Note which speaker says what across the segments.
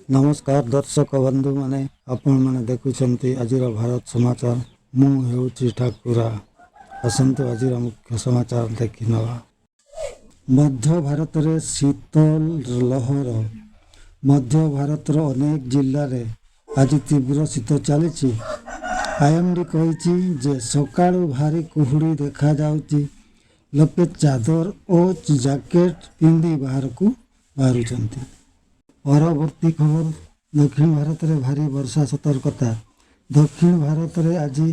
Speaker 1: ନମସ୍କାର ଦର୍ଶକ ବନ୍ଧୁମାନେ, ଆପଣମାନେ ଦେଖୁଛନ୍ତି ଆଜିର ଭାରତ ସମାଚାର। ମୁଁ ହେଉଛି ଠାକୁରା। ଆସନ୍ତୁ, ଆଜିର ମୁଖ୍ୟ ସମାଚାର ଦେଖିନେବା। ମଧ୍ୟ ଭାରତରେ ଶୀତ ଲହର। ମଧ୍ୟ ଭାରତର ଅନେକ ଜିଲ୍ଲାରେ ଆଜି ତୀବ୍ର ଶୀତ ଚାଲିଛି। ଆଇଏମଡି କହିଛି ଯେ ସକାଳୁ ଭାରି କୁହୁଡ଼ି ଦେଖାଯାଉଛି। ଲୋକେ ଚାଦର ଓ ଜ୍ୟାକେଟ ପିନ୍ଧି ବାହାରକୁ ବାହାରୁଛନ୍ତି। ପରବର୍ତ୍ତୀ ଖବର, ଦକ୍ଷିଣ ଭାରତରେ ଭାରୀ ବର୍ଷା ସତର୍କତା। ଦକ୍ଷିଣ ଭାରତରେ ଆଜି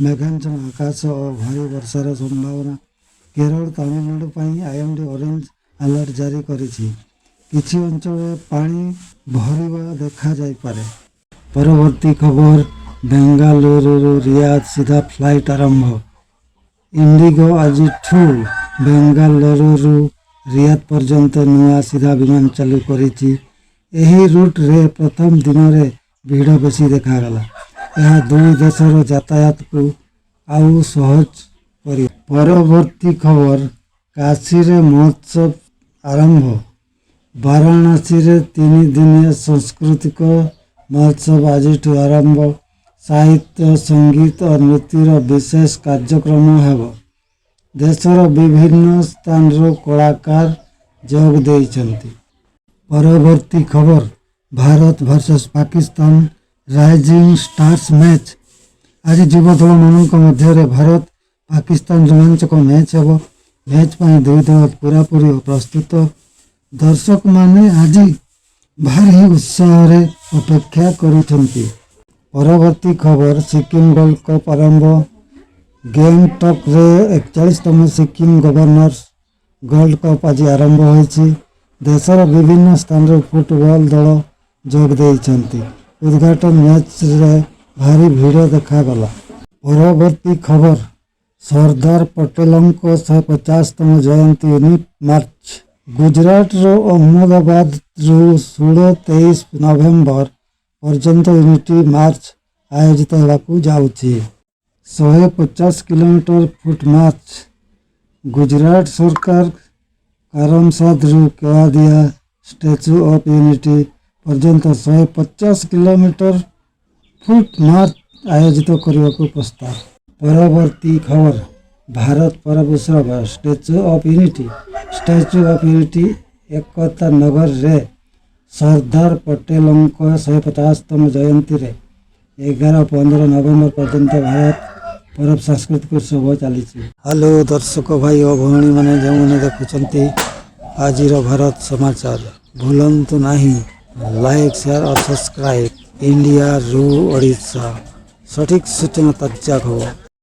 Speaker 1: ମେଘାଚ୍ଛନ୍ନ ଆକାଶ ଓ ଭାରୀ ବର୍ଷାର ସମ୍ଭାବନା। କେରଳ, ତାମିଲନାଡୁ ପାଇଁ ଆଇଏମଡି ଅରେଞ୍ଜ ଆଲର୍ଟ ଜାରି କରିଛି। କିଛି ଅଞ୍ଚଳରେ ପାଣି ଭରିବା ଦେଖାଯାଇପାରେ। ପରବର୍ତ୍ତୀ ଖବର, ବେଙ୍ଗାଲୁରୁରୁ ରିୟାଦ ସିଧା ଫ୍ଲାଇଟ୍ ଆରମ୍ଭ। ଇଣ୍ଡିଗୋ ଆଜିଠୁ ବେଙ୍ଗାଲୁରୁରୁ ରିୟାଦ ପର୍ଯ୍ୟନ୍ତ ନୂଆ ସିଧା ବିମାନ ଚାଲୁ କରିଛି। ଏହି ରୁଟ୍ରେ ପ୍ରଥମ ଦିନରେ ଭିଡ଼ ବେଶି ଦେଖାଗଲା। ଏହା ଦୁଇ ଦେଶର ଯାତାୟାତକୁ ଆଉ ସହଜ କରିବ। ପରବର୍ତ୍ତୀ ଖବର, କାଶୀରେ ମହୋତ୍ସବ ଆରମ୍ଭ। ବାରାଣସୀରେ 3 ଦିନିଆ ସାଂସ୍କୃତିକ ମହୋତ୍ସବ ଆଜିଠୁ ଆରମ୍ଭ। ସାହିତ୍ୟ, ସଙ୍ଗୀତ ଓ ନୃତ୍ୟର ବିଶେଷ କାର୍ଯ୍ୟକ୍ରମ ହେବ। ଦେଶର ବିଭିନ୍ନ ସ୍ଥାନରୁ କଳାକାର ଯୋଗ ଦେଇଛନ୍ତି। ପରବର୍ତ୍ତୀ ଖବର, Bharat versus Pakistan rising stars match. ଆଜି ଯୁବ ଦଳମାନଙ୍କ ମଧ୍ୟରେ ଭାରତ ପାକିସ୍ତାନ ରୋମାଞ୍ଚକ ମ୍ୟାଚ୍ ହେବ। ମ୍ୟାଚ୍ ପାଇଁ ଦୁଇ ଦଳ ପୂରାପୂରି ପ୍ରସ୍ତୁତ। ଦର୍ଶକମାନେ ଆଜି ଭାରି ଉତ୍ସାହରେ ଅପେକ୍ଷା କରୁଛନ୍ତି। ପରବର୍ତ୍ତୀ ଖବର, ସିକିମ୍ ଗୋଲ୍ଡ କପ୍ ଆରମ୍ଭ। ଗ୍ୟାଙ୍ଗଟକରେ 41ତମ ସିକିମ୍ ଗଭର୍ଣ୍ଣର୍ସ ଗୋଲ୍ଡ କପ୍ ଆଜି ଆରମ୍ଭ ହୋଇଛି। ଦେଶର ବିଭିନ୍ନ ସ୍ଥାନରୁ ଫୁଟବଲ ଦଳ ଯୋଗ ଦେଇଛନ୍ତି। ଉଦ୍ଘାଟନ ମ୍ୟାଚ୍ରେ ଭାରି ଭିଡ଼ ଦେଖାଗଲା। ପରବର୍ତ୍ତୀ ଖବର, ସର୍ଦ୍ଦାର ପଟେଲଙ୍କ 150ତମ ଜୟନ୍ତୀ ୟୁନିଟି ମାର୍ଚ୍ଚ। ଗୁଜରାଟର ଅହମ୍ମଦାବାଦରୁ 16-23 ନଭେମ୍ବର ପର୍ଯ୍ୟନ୍ତ ୟୁନିଟି ମାର୍ଚ୍ଚ ଆୟୋଜିତ ହେବାକୁ ଯାଉଛି। 150 କିଲୋମିଟର ଫୁଟ୍ ମାର୍ଚ୍ଚ। ଗୁଜରାଟ ସରକାର କରମସାଦରୁ କେୱାଦିଆ ଷ୍ଟାଚ୍ୟୁ ଅଫ୍ ୟୁନିଟି ପର୍ଯ୍ୟନ୍ତ 150 କିଲୋମିଟର ଫୁଟ୍ ମାର୍ଚ୍ଚ ଆୟୋଜିତ କରିବାକୁ ପ୍ରସ୍ତାବ। ପରବର୍ତ୍ତୀ ଖବର, ଭାରତ ପରବ ଉତ୍ସବ statue of unity. Statue of unity ଏକତା ନଗରରେ ସର୍ଦ୍ଦାର ପଟେଲଙ୍କ 150ତମ ଜୟନ୍ତୀରେ 11-15 ନଭେମ୍ବର ପର୍ଯ୍ୟନ୍ତ ଭାରତ ପରବ ସାଂସ୍କୃତିକ ଉତ୍ସବ ଚାଲିଛି। ହ୍ୟାଲୋ ଦର୍ଶକ ଭାଇ ଓ ଭଉଣୀମାନେ, ଯେଉଁମାନେ ଦେଖୁଛନ୍ତି ଆଜିର ଭାରତ ସମାଚାର, ଭୁଲନ୍ତୁ ନାହିଁ ଲାଇକ୍, ସେୟାର ଓ ସବସ୍କ୍ରାଇବ୍। ଇଣ୍ଡିଆରୁ ଓଡ଼ିଶା ସଠିକ୍ ସୂଚନା, ତାଜା ଖବର।